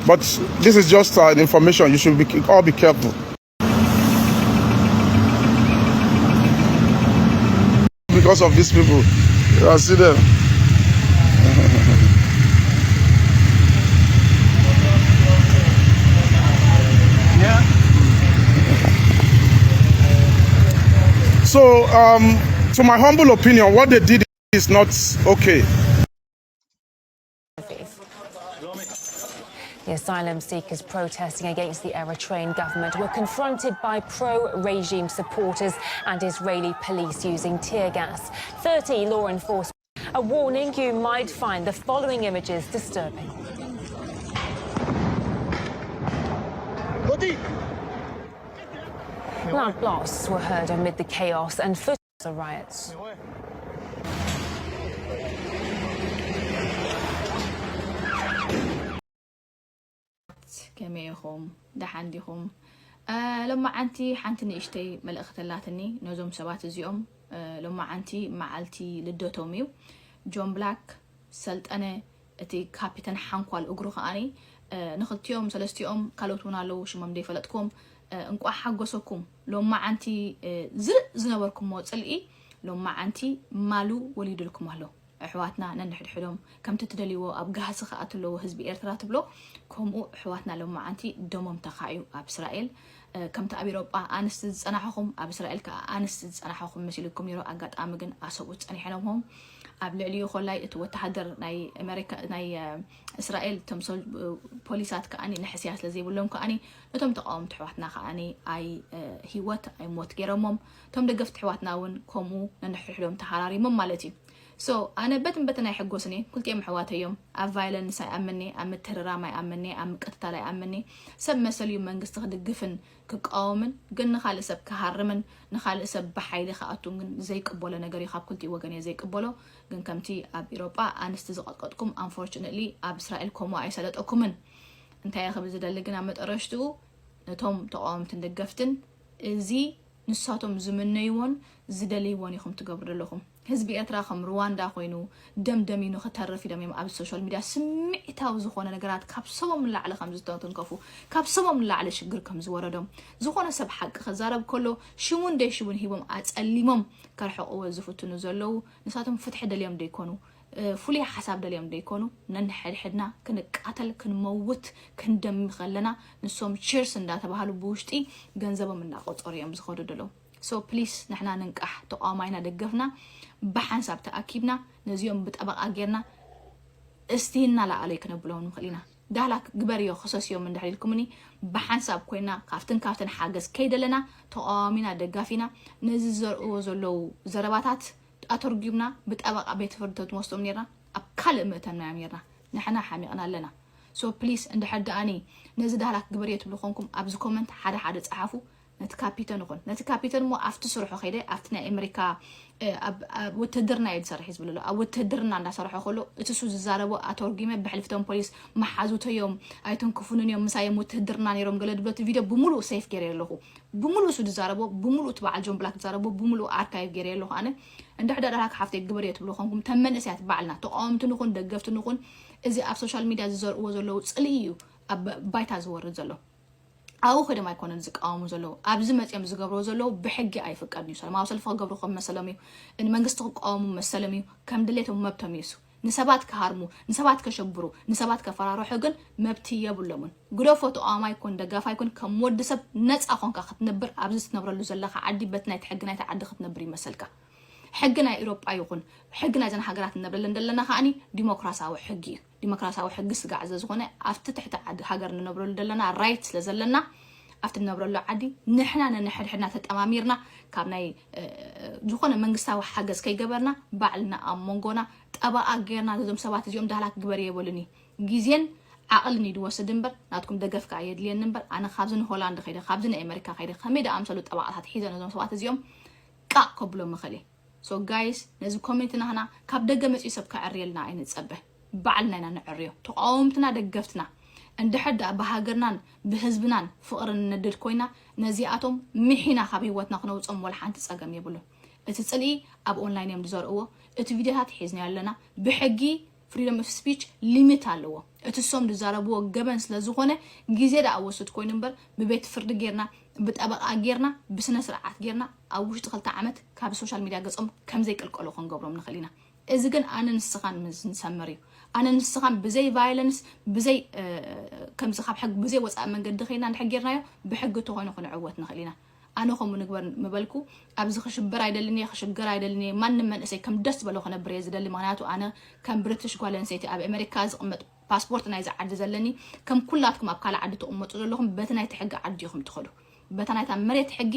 but this is just uh, an information. You should be, all be careful because of these people. I see them. So, um, to my humble opinion, what they did is not okay. The asylum seekers protesting against the Eritrean government were confronted by pro-regime supporters and Israeli police using tear gas. Thirty law enforcement. A warning: you might find the following images disturbing. Loud blasts were heard amid the chaos and footage of the riots. ከመይ ኢኹም? ደሓን ዲኹም? እ፣ ሎማዓንቲ ሓንቲ ንእሽተይ መልእኽቲ ኣላትኒ ነዞም ሰባት እዚኦም። እ፣ ሎማዓንቲ መዓልቲ ልደቶም እዩ። ጆን ብላክ፣ ሰልጠነ፣ እቲ ካፒተን ሓንኳል እግሩ ከኣኒ፣ እ፣ ንኽልቲኦም ሰለስቲኦም ካልኦት እውን ኣለዉ ሽሞም ዘይፈለጥኩም። እ፣ እንቋዕ ሓጎሰኩም። ሎማዓንቲ፣ እ፣ ዝርእ ዝነበርኩሞ ጽልኢ ሎማዓንቲ ማሉ ወሊዱልኩም ኣሎ። ኣሕዋትና ነንሕድሕዶም ከምቲ ትደልይዎ ኣብ ጋህሲ ክኣቱ ኣለዎ ህዝቢ ኤርትራ ትብሎ፣ ከምኡ ኣሕዋትና ሎማዓንቲ ደሞም ተኻእዩ ኣብ እስራኤል። እ፣ ከምቲ ኣብ ኤውሮጳ ኣንስቲ ዝጸናሕኹም ኣብ እስራኤል ከኣ ኣንስቲ ዝጸናሕኹም መሲልኩም ነይሩ። ኣጋጣሚ ግን ኣሰብኡት ጸኒሐንዎም። ኣብ ልዕሊኡ ኮላይ እቲ ወተሃደር ናይ ኣሜሪካ፣ ናይ፣ እ፣ እስራኤል፣ እቶም ሶል-፣ እ፣ ፖሊሳት ከኣኒ ንሕስያ ስለ ዘይብሎም ከኣኒ ነቶም ተቃወምቲ ኣሕዋትና ከኣኒ ኣይ፣ እ፣ ህይወት ኣይ ሞት ገይሮሞም። እቶም ደገፍቲ ኣሕዋትና እውን ከምኡ ነንሕድሕዶም ተሃራሪሞም ማለት እዩ። So ኣነ በትን በትን ኣይሕጎስን እየ። ክልቲኦም ኣሕዋተይ እዮም። ኣብ ቫይለንስ ኣይኣምን'የ፣ ኣብ ምትህርራም ኣይኣምን'የ፣ ኣብ ምቅትታል ኣይኣምን'የ። ሰብ መሰል እዩ መንግስቲ ክድግፍን ክቃወምን፣ ግን ንኻልእ ሰብ ክሃርምን ንኻልእ ሰብ ብሓይሊ ክኣቱን ግን ዘይቅበሎ ነገር እዩ። ካብ ክልቲኡ ወገን እየ ዘይቅበሎ። ግን ከምቲ ኣብ ኢሮጳ ኣንስቲ ዝቐጥቀጥኩም፣ unfortunately ኣብ እስራኤል ከምኡ ኣይሰለጠኩምን። እንታይ እየ ክብል ዝደሊ ግን ኣብ መጠረሽትኡ ነቶም ተቃወምትን ደገፍትን እዚ ንሳቶም ዝምነይዎን ዝደልይዎን ኢኹም ትገብሩ ዘለኹም። ህዝቢ ኤርትራ ከም ሩዋንዳ ኮይኑ ደምደሚኑ ክተርፍ ኢሎም እዮም ኣብ ሶሻል ሚድያ ስምዒታዊ ዝኾነ ነገራት ካብ ሰቦም ንላዕሊ ከም ዝተንከፉ፣ ካብ ሰቦም ንላዕሊ ሽግር ከም ዝወረዶም። ዝኾነ ሰብ ሓቂ ክዛረብ ከሎ ሽሙን ደይ ሽሙን ሂቦም ኣጸሊሞም ከርሕቕዎ ዝፍትኑ ዘለዉ ንሳቶም ፍትሒ ደልዮም ደይኮኑ፣ እ፣ ፍሉይ ሓሳብ ደልዮም ደይኮኑ፣ ነንሕድሕድና ክንቃተል፣ ክንመውት፣ ክንደሚ ከለና ንሶም ቺርስ እንዳተባሃሉ ብውሽጢ ገንዘቦም እንዳቆጸሩ እዮም ዝኸዱ ዘለዉ። So please ንሕና ንንቃሕ፣ ተቃዋማይና ደገፍና ብሓንሳብ ተኣኪብና ነዚኦም ብጠበቃ ጌርና እስቲ እናለኣለይ ክነብሎም ንኽእል ኢና። ዳህላክ ግበርዮ ክሰስዮም እንድሕር ኢልኩምኒ ብሓንሳብ ኮይና ካብትን ካብትን ሓገዝ ከይደለና ተቃዋሚና ደጋፊና ነዚ ዘርእዎ ዘለዉ ዘረባታት ኣተርጉምና ብጠበቃ ቤት ፍርዲ ተትወስዶም ኔርና ኣብ ካልእ ምእተናዮም ኔርና። ንሕና ሓሚቕና ኣለና። So please እንድሕር ደኣኒ ነዚ ዳህላክ ግበርዮ ትብሉ ኮንኩም ኣብዚ ኮመንት ሓደ ሓደ ጸሓፉ። ነቲ ካፒተን ይኹን ነቲ ካፒተን እሞ ኣብቲ ስርሑ ከይደ ኣብቲ ናይ ኣሜሪካ ውትህድርና እዩ ዝሰርሕ እዩ ዝብል ኣሎ። ኣብ ውትህድርና እንዳሰርሖ ከሎ እቲ ሱ ዝዛረቦ ኣተርጉመ ብሕልፍቶም ፖሊስ መሓዙተዮም ኣይትንክፉንን እዮም ምሳዮም ውትህድርና ነይሮም ገለ ድብሎ እቲ ቪድዮ ብምሉእ ሴፍ ገይረ ኣለኹ። ብምሉእ ሱ ዝዛረቦ ብምሉእ እቲ በዓል ጆን ብላክ ዝዛረቦ ብምሉእ ኣርካይቭ ገይረ ኣለኹ። ኣነ እንድሕር ዳሕራክ ሓፍተይ ግበር እየ ትብሉ ኮንኩም ተመንእሰያት ባዕልና ተቃወምቲ ንኹን ደገፍቲ ንኹን እዚ ኣብ ሶሻል ሚድያ ዝዘርእዎ ዘለዉ ፅልኢ እዩ ኣብ ባይታ ዝወርድ ዘሎ። ኣብኡ ከደም ኣይኮነን ዝቃወሙ ዘለዉ ኣብዚ መፅኦም ዝገብርዎ ዘለዉ ብሕጊ ኣይፍቀድን እዩ። ሰላማዊ ሰልፊ ክገብሩ ከም መሰሎም እዩ። ንመንግስቲ ክቃወሙ መሰሎም እዩ። ከም ድሌቶም መብቶም እዩ። እሱ ንሰባት ክሃርሙ ንሰባት ከሸብሩ ንሰባት ከፈራርሑ ግን መብቲ የብሎምን። ግደፎ ተቃዋማይ ይኩን ደጋፋይ ይኩን ከም ወዲ ሰብ ነፃ ኮንካ ክትነብር ኣብዚ ትነብረሉ ዘለካ ዓዲ በቲ ናይቲ ሕጊ ናይቲ ዓዲ ክትነብር ይመሰልካ። ሕጊ ናይ ኤሮጳ ይኹን ሕጊ ናይዘን ሃገራት ንነብረለን ዘለና ከዓኒ ዲሞክራሲያዊ ሕጊ እዩ። ዲሞክራሲያዊ ሕጊ ስጋዕ ስለዝኾነ ኣብቲ ትሕቲ ዓዲ ሃገር ንነብረሉ ዘለና ራይት ስለ ዘለና ኣብቲ ንነብረሉ ዓዲ ንሕና ነንሕድሕድና ተጠማሚርና ካብ ናይ ዝኾነ መንግስታዊ ሓገዝ ከይገበርና ባዕልና ኣብ መንጎና ጠበቓ ጌርና ነዞም ሰባት እዚኦም ዳህላክ ግበር የበሉኒ ግዜን ዓቕልን እዩ ዝወስድ እምበር ናትኩም ደገፍ ከዓ የድልየኒ እምበር ኣነ ካብዚ ንሆላንድ ከይደ ካብዚ ንኣሜሪካ ከይደ ከመይ ደኣምሰሉ ጠበቓታት ሒዘ ነዞም ሰባት እዚኦም ቃቕ ከብሎም ምኽእል እየ። So guys ነዚ ኮሚኒቲ ናህና ካብ ደገ መፅኡ ሰብ ከዕርየልና ኣይንፀበ። ባዕልና ኢና ንዕርዮ። ተቃወምትና ደገፍትና እንድሕር ደኣ ብሃገርናን ብህዝብናን ፍቕሪ ንነድድ ኮይና ነዚኣቶም ምሒና ካብ ህይወትና ክነውፅኦም ወላ ሓንቲ ፀገም የብሉን። እቲ ፅልኢ ኣብ ኦንላይን እዮም ዝዘርእዎ። እቲ ቪድዮታት ሒዝናዮ ኣለና። ብሕጊ ፍሪደም ኦፍ ስፒች ሊሚት ኣለዎ። እቲ እሶም ዝዛረብዎ ገበን ስለ ዝኾነ ግዜ ደኣ ወስድ ኮይኑ እምበር ብቤት ፍርዲ ጌርና ብጠበቓ ጌርና ብስነ ስርዓት ጌርና ኣብ ውሽጢ ክልተ ዓመት ካብ ሶሻል ሚድያ ገጾም ከም ዘይቅልቀሉ ክንገብሮም ንኽእል ኢና። እዚ ግን ኣነ ንስኻን ምስ ንሰምር እዩ። ኣነ ንስኻን ብዘይ ቫይለንስ ብዘይ ከምዚ ካብ ሕጊ ብዘይ ወፃኢ መንገዲ ኸይና እንድሕር ጌርናዮ ብሕጊ ተኾይኑ ክንዕወት ንኽእል ኢና። ኣነ ከምኡ ንግበር ምበልኩ ኣብዚ ክሽበር ኣይደልን እየ ክሽገር ኣይደልን እየ ማንም መንእሰይ ከም ደስ ዝበሎ ክነብር እየ ዝደሊ ምክንያቱ ኣነ ከም ብሪትሽ ጓል ኣንስተይቲ ኣብ ኣሜሪካ ዝቕመጥ ፓስፖርት ናይዚ ዓዲ ዘለኒ ከም ኩላትኩም ኣብ ካልእ ዓዲ ትቕመጡ ዘለኹም በቲ ናይቲ ሕጊ ዓዲ ኢኹም ትኸዱ በታ ናይታ መሬት ሕጊ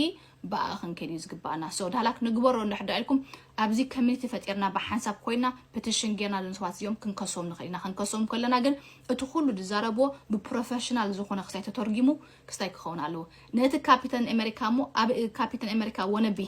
ብኣ ክንከይድ እዩ ዝግባኣና so ዳህላክ ንግበሮ እንድሕር ዳ ኢልኩም ኣብዚ ኮሚኒቲ ፈጢርና ብሓንሳብ ኮይና ፔቲሽን ጌርና እዞም ሰባት እዚኦም ክንከሶም ንኽእል ኢና ክንከሶም ከለና ግን እቲ ኩሉ ዝዛረብዎ ብፕሮፌሽናል ዝኾነ ክስታይ ተተርጊሙ ክስታይ ክኸውን ኣለዎ ነቲ ካፒተን ኣሜሪካ እሞ ኣብ ካፒተን ኣሜሪካ ወነቢ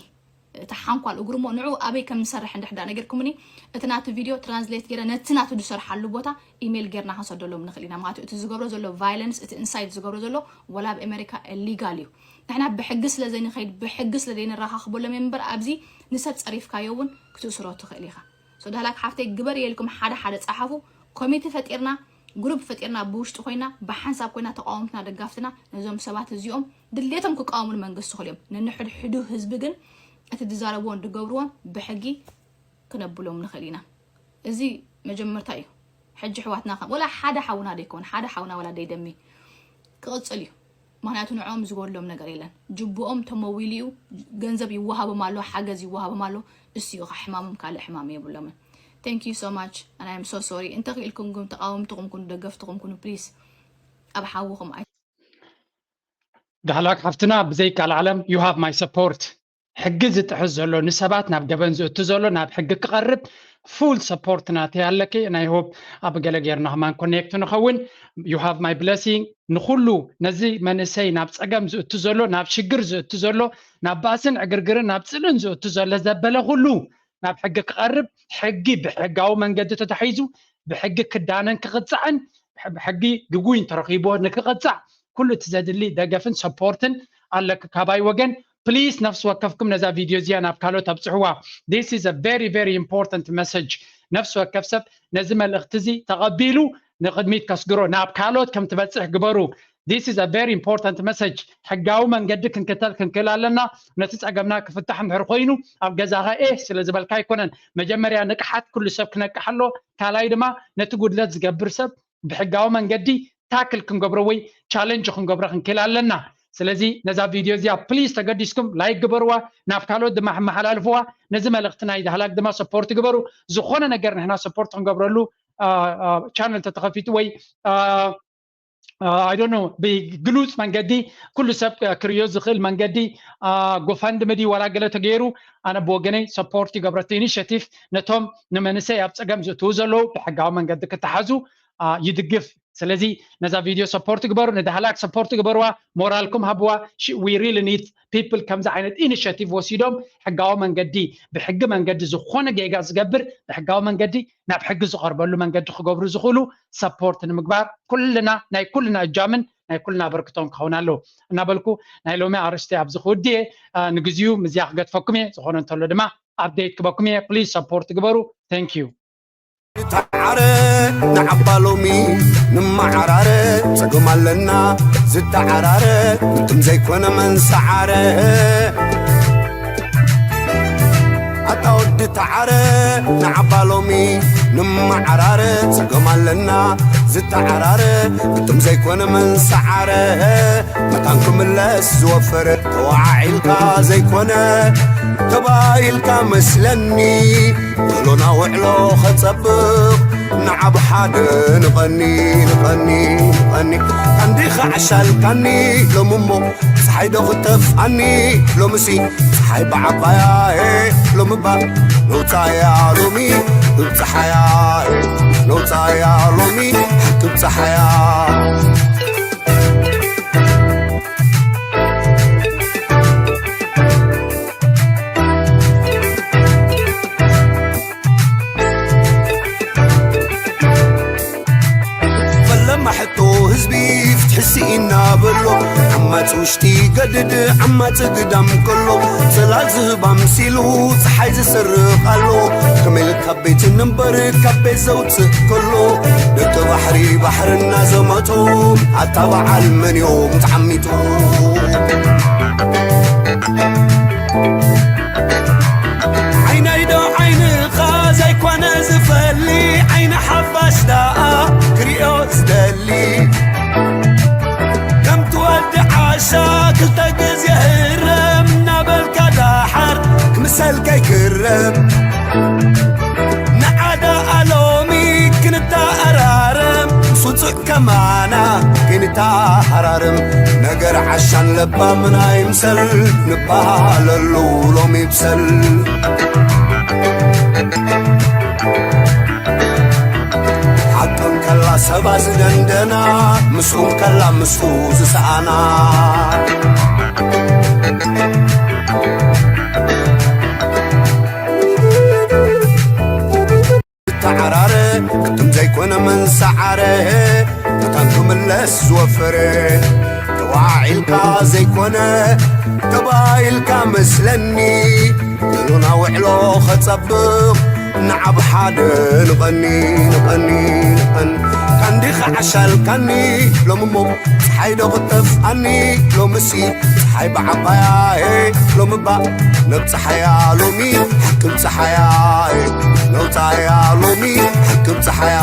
እቲ ሓንኳል እግሩ እሞ ንዑ ኣበይ ከም ዝሰርሕ እንድሕር ዳ ነጊርኩምኒ እቲ ናቱ ቪድዮ ትራንስሌት ገይረ ነቲ ናቱ ዝሰርሓሉ ቦታ ኢሜይል ጌርና ክንሰደሎም ንኽእል ኢና ማለት እቲ ዝገብሮ ዘሎ ቫይለንስ እቲ ኢንሳይት ዝገብሮ ዘሎ ወላ ኣብ ኣሜሪካ ሊጋል እዩ ንሕና ብሕጊ ስለ ዘይንኸይድ ብሕጊ ስለ ዘይንረኻኽበሎም እዮም እምበር ኣብዚ ንሰብ ፀሪፍካዮ እውን ክትእስሮ ትኽእል ኢኻ ሶዳላክ ሓፍተይ ግበር የልኩም ሓደ ሓደ ፀሓፉ ኮሚቴ ፈጢርና ግሩፕ ፈጢርና ብውሽጢ ኮይና ብሓንሳብ ኮይና ተቃወምትና ደጋፍትና ነዞም ሰባት እዚኦም ድሌቶም ክቃወሙ ንመንግስቲ ክልዮም ነንሕድሕዱ ህዝቢ ግን እቲ ዝዛረብዎን ዝገብርዎን ብሕጊ ክነብሎም ንኽእል ኢና እዚ መጀመርታ እዩ ሕጂ ሕዋትና ከም ወላ ሓደ ሓውና ደይከውን ሓደ ሓውና ወላ ደይደሚ ክቕፅል እዩ ምክንያቱ ንዕኦም ዝጎድሎም ነገር የለን ጅብኦም ተመዊሉ እዩ ገንዘብ ይወሃቦም ኣሎ ሓገዝ ይወሃቦም ኣሎ እሱ እዩ ሕማሞም ካልእ ሕማም የብሎምን thank you so much and I am so sorry እንተ ክኢልኩም ግን ተቃወምትኹም ኩኑ ደገፍትኹም ኩኑ please ኣብ ሓውኹም ኣይ ዳህላክ ሓፍትና ብዘይ ካልዓለም you have my support ሕጊ ዝጥሕስ ዘሎ ንሰባት ናብ ገበን ዝእቱ ዘሎ ናብ ሕጊ ክቐርብ full support ናተይ ኣለኪ ናይ hope ኣብ ገለ ጌርና ከማን ኮኔክት ንኸውን you have my blessing ንኹሉ ነዚ መንእሰይ ናብ ፀገም ዝእቱ ዘሎ ናብ ሽግር ዝእቱ ዘሎ ናብ ባእስን ዕግርግርን ናብ ፅልን ዝእቱ ዘሎ ዘበለ ኩሉ ናብ ሕጊ ክቐርብ ሕጊ ብሕጋዊ መንገዲ ተታሒዙ ብሕጊ ክዳነን ክቕፃዕን ሕጊ ግጉይ እንተረኺብዎ ንክቕፃዕ ኩሉ እቲ ዘድሊ ደገፍን ሰፖርትን ኣለኪ ካባይ ወገን please ነፍሲ ወከፍኩም ነዛ ቪድዮ እዚኣ ናብ ካልኦት ኣብፅሕዋ this is a very very important message ነፍሲ ወከፍ ሰብ ነዚ መልእኽቲ እዚ ተቐቢሉ ንቕድሚት ከስግሮ ናብ ካልኦት ከም ትበፅሕ ግበሩ this is a very important message ሕጋዊ መንገዲ ክንክተል ክንክእል ኣለና ነቲ ፀገምና ክፍታሕ እንድሕር ኮይኑ ኣብ ገዛኻ ኤህ ስለ ዝበልካ ኣይኮነን መጀመርያ ንቅሓት ኩሉ ሰብ ክነቅሕ ኣሎ ካልኣይ ድማ ነቲ ጉድለት ዝገብር ሰብ ብሕጋዊ መንገዲ ታክል ክንገብሮ ወይ ቻለንጅ ክንገብሮ ክንክእል ኣለና ስለዚ ነዛ ቪድዮ እዚኣ ፕሊዝ ተገዲስኩም ላይክ ግበርዋ ናብ ካልኦት ድማ ሕመሓላልፍዋ ነዚ መልእክቲ ናይ ዳህላክ ድማ ሰፖርት ግበሩ ዝኾነ ነገር ንሕና ሰፖርት ክንገብረሉ ቻነል ተተኸፊቱ ወይ I don't know ብግሉፅ መንገዲ ኩሉ ሰብ ክርዮ ዝኽእል መንገዲ ጎፋንድሚ ድዩ ዋላ ገለ ተገይሩ ኣነ ብወገነይ ሰፖርት ይገብረቲ ኢኒሽቲቭ ነቶም ንመንሰይ ኣብ ፀገም ዝእትዉ ዘለዉ ብሕጋዊ መንገዲ ክተሓዙ ይድግፍ ስለዚ ነዛ ቪድዮ ሰፖርት ግበሩ፣ ንዳህላክ ሰፖርት ግበርዋ፣ ሞራልኩም ሃብዋ። We really need people ከምዚ ዓይነት ኢኒሽቲቭ ወሲዶም ሕጋዊ መንገዲ፣ ብሕጊ መንገዲ ዝኾነ ጌጋ ዝገብር ብሕጋዊ መንገዲ ናብ ሕጊ ዝቐርበሉ መንገዲ ክገብሩ ዝኽእሉ ሰፖርት ንምግባር ኩልና ናይ ኩልና እጃምን ናይ ኩልና ኣበርክቶን ክኸውን ኣለዎ እናበልኩ ናይ ሎሚ ኣርእስቲ ኣብዚ ክውድእ እየ። ንግዚኡ ምዚያ ክገድፈኩም እየ። ዝኾነ እንተሎ ድማ ኣፕዴት ክበኩም እየ። ፕሊዝ ሰፖርት ግበሩ። Thank you። ተዓረ ንዓባ ሎሚ ንመዓራረ ጸገም ኣለና ዝተዓራረ ምጥም ዘይኮነ መንሰዓረ ኣታ ወዲ ተዓረ ንዓባ ሎሚ ንመዓራረ ጸገም ኣለና ዝተዓራረ ምጥም ዘይኮነ መንሰዓረ መታን ክምለስ ዝወፈረ ተዋዓዒልካ ዘይኮነ ተባሂልካ መስለኒ ውዕሎና ውዕሎ ኸጸብቕ ንዓብ ሓደ ንቐኒ ንቐኒ ንቐኒ ቀንዲ ኸዓሻልካኒ ሎሚ እሞ ፀሓይ ዶ ኽተፍኣኒ ሎምሲ ፀሓይ ብዓባያ ሎሚ ባ ነውፃያ ሎሚ እብፀሓያ ነውፃያ ሎሚ ሓቂ ብፀሓያ ፈለማ ሕቶ ህዝቢ ፍትሒ ስኢና በሎ ዓማፂ ውሽጢ ገድድ ዓማፂ ግዳም ከሎ ፅላል ዝህብ ኣምሲሉ ፀሓይ ዝስርቕ ኣሎ ከመይ ኢልካ ቤት ንንበር ካብ ቤት ዘውፅእ ከሎ ደቂ ባሕሪ ባሕሪ እናዘመቱ ኣታ በዓል መን እዮም ተዓሚቱ ዓይነይ ዶ ዓይንኻ ዘይኮነ ዝፈሊ ዓይኒ ሓፋሽ ደኣ ክሪኦ ዝደሊ ከም ትወዲ ዓሻ ክልተ ግዜ ህረም እናበልካ ደሓር ክምሰል ከይክረም ንዓዳ ኣሎሚ ክንተኣራረም ምስ ውፁዕ ከማና ክንተሃራረም ነገር ዓሻን ለባምን ኣይምሰል ንበሃለሉ ሎሚ ይብሰል ሓቅን ከላ ሰባ ዝደንደና ምስኡን ከላ ምስኡ ዝሰኣና ዝተዓራረ ግጥም ዘይኮነ መንሰዓረ መታን ክምለስ ዝወፈረ ተዋዒልካ ዘይኮነ ተባይልካ መስለኒ ውዕሎና ውዕሎ ኸጸብቕ ንዓብ ሓደ ንቐኒ ንቐኒ ንቐኒ ካንዲኻ ዓሻልካኒ ሎሚ እሞ ፀሓይ ዶ ክተፍኣኒ ሎምሲ ፀሓይ ብዓባያ ሎሚ ባ ነብፀሓያ ሎሚ ሓቂ ብፀሓያ ነውፃያ ሎሚ ሓቂ ብፀሓያ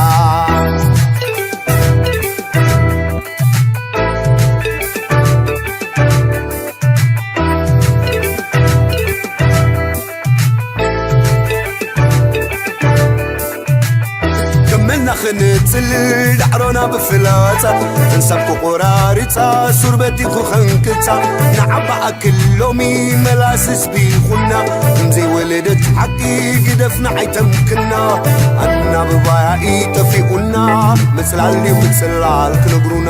ከመልና ክንጽል ዳዕሮና ብፍላጻ እንሳብ ክቆራሪጻ ሱር በቲኹ ኸንቅጻ ንዓባ ኣክል ሎሚ መላስ ህዝቢ ይኹና ከምዘይወለደት ሓቂ ግደፍና ኣይተምክና ኣናብባያ ኢጠፊኡና ምጽላል ድዩ ምጽላል ክነግሩና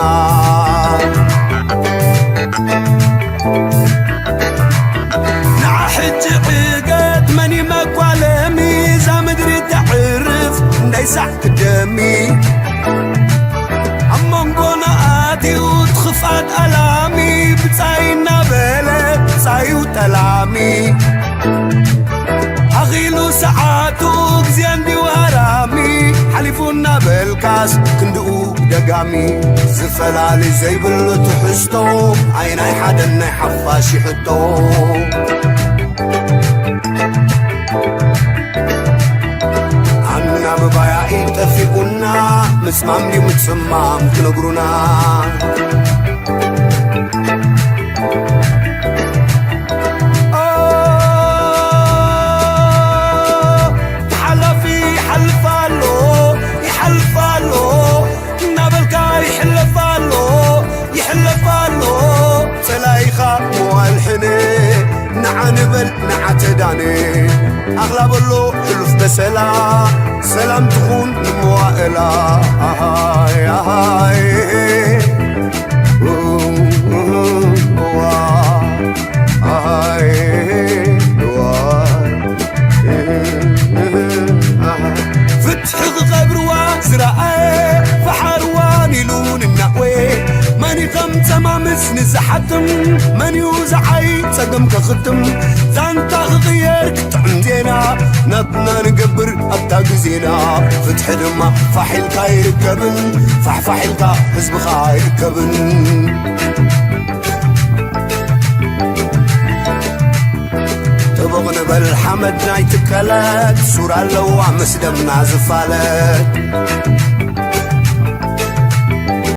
ንዓ ሕጂ ዕገት መን መጓለሚ እዛ ምድሪ ተዕርፍ እንዳይሳዕ ክደሚ ኣብ መንጎና ኣትዩ ትኽፍኣት ኣላሚ ብጻይ እናበለ ብጻዩ ጠላሚ ኣኺሉ ሰዓቱ ግዜ እንዲዋራሚ ሓሊፉ እናበልካስ ክንድኡ ደጋሚ ዝፈላሊ ዘይብሉ ትሕዝቶ ኣይ ናይ ሓደን ናይ ሓፋሽ ይሕቶ ኣናብባያ ኢጠፊኡና ምፅማም ድዩ ምፅማም ክነግሩና ተሓላፊ ይሓልፍ ኣሎ ይሓልፍ ኣሎ እናበልካ ይሕለፍ ኣሎ ይሕለፍ ኣሎ ፀላኢኻ መዋል ሕነ ንዓ ንበል ንዓ ተዳነ ኣኽላ በሎ ሕሉፍ በሰላ ሰላም ትኹን ንመዋእላ ኣሃይ ኣሃይ እዋ ኣሃይ እዋ ፍትሒ ክቐብርዋ ዝረኣየ ፈሓርዋን ኢሉ ንናወየ መን ከም ተማምስ ንዝሓትም መን እዩ ዝዓይ ጸገም ከኽትም ዛንታ ክቕየር ክጥዕም ዜና ናትና ንገብር ኣብታ ግዜና ፍትሒ ድማ ፋሒልካ ይርከብን ፋሕፋሒልካ ህዝብኻ ይርከብን ጥቡቕ ንበል ሓመድ ናይ ትከለት ሱር ኣለዋ ምስ ደምና ዝፋለት